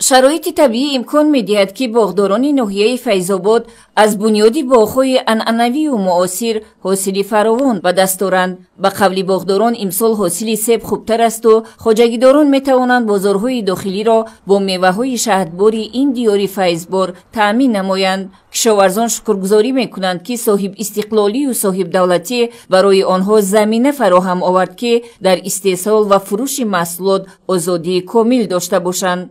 Шароити табиӣ имкон медиҳад, ки боғдорони ноҳияи Файзобод аз бунёди боғҳои анъанавию муосир ҳосили фаровон ба даст оранд. Ба қавли боғдорон, имсол ҳосили себ хубтар асту хоҷагидорон метавонанд бозорҳои дохилиро бо меваҳои шаҳдбори ин диёри файзбор таъмин намоянд. Кишоварзон шукргузорӣ мекунанд, ки соҳибистиқлолию соҳибдавлатӣ барои онҳо замина фароҳам овард, ки дар истеҳсол ва фурӯши маҳсулот озодии комил дошта бошанд.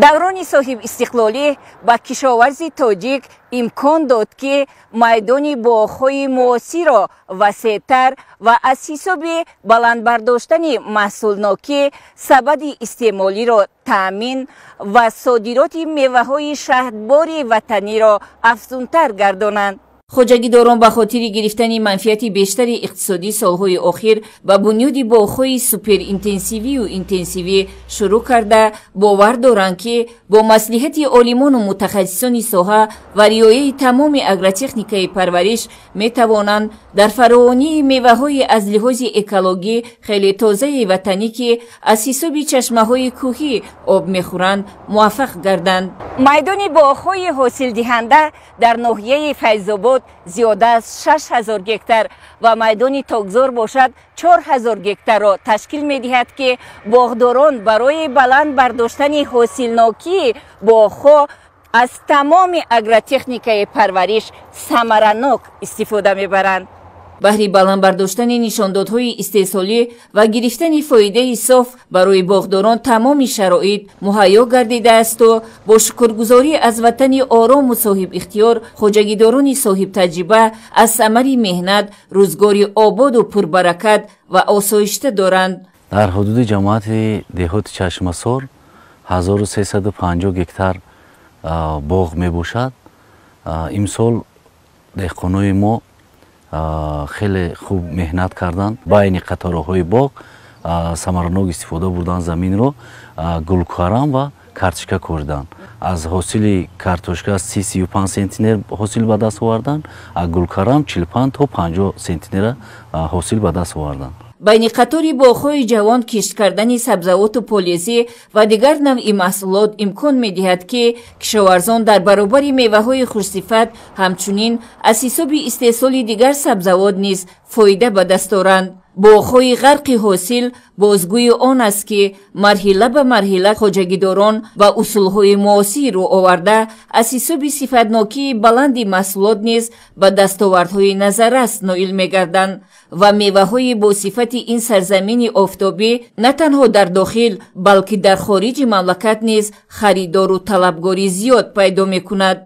Даврони соҳибистиқлолӣ ба кишоварзи тоҷик имкон дод, ки майдони боғҳои муосирро васеътар ва аз ҳисоби баланд бардоштани маҳсулнокӣ сабади истеъмолиро таъмин ва содироти меваҳои шаҳдбори ватаниро афзунтар гардонанд. Хоҷагидорон ба хотири гирифтани манфиати бештари иқтисодӣ солҳои охир ба бунёди боғҳои суперинтенсивию интенсивӣ шурӯъ карда, бовар доранд, ки бо маслиҳати олимону мутахассисони соҳа ва риояи тамоми агротехникаи парвариш метавонанд дар фаровонии меваҳои аз лиҳози экологӣ хеле тозаи ватанӣ, ки аз ҳисоби чашмаҳои кӯҳӣ об мехӯранд, муваффақ гарданд. Майдони боғҳои ҳосилдиҳанда дар ноҳияи Файзобод зиёда аз 6000 гектар ва майдони токзор бошад 4000 гектарро ташкил медиҳад, ки боғдорон барои баланд бардоштани ҳосилнокии боғҳо аз тамоми агротехникаи парвариш самаранок истифода мебаранд. Баҳри баланд бардоштани нишондодҳои истеҳсолӣ ва гирифтани фоидаи соф барои боғдорон тамоми шароит муҳайё гардидаасту бо шукргузорӣ аз ватани орому соҳибихтиёр хоҷагидорони соҳибтаҷриба аз самари меҳнат рӯзгори ободу пурбаракат ва осоишта доранд. Дар ҳудуди ҷамоати деҳоти Чашмасор 1350 гектар боғ мебошад. Имсол деҳқонои мо хеле хуб меҳнат карданд. Байни қатораҳои боғ самаранок истифода бурдан заминро, гулкарам ва картошка кориданд. Аз ҳосили картошка 35 сентнер ҳосил ба даст оварданд, аз гулкарам 45 то 50 сентнера ҳосил ба даст оварданд. Байни қатори боғҳои ҷавон кишт кардани сабзавоту полезӣ ва дигар навъи маҳсулот имкон медиҳад, ки кишоварзон дар баробари меваҳои хушсифат ҳамчунин аз ҳисоби истеҳсоли дигар сабзавот низ фоида ба даст оранд. Боғҳои ғарқи ҳосил бозгӯи он аст, ки марҳила ба марҳила хоҷагидорон ба усулҳои муосир рӯ оварда, аз ҳисоби сифатнокии баланди маҳсулот низ ба дастовардҳои назаррас ноил мегарданд ва меваҳои бо сифати ин сарзамини офтобӣ на танҳо дар дохил, балки дар хориҷи мамлакат низ харидору талабгори зиёд пайдо мекунад.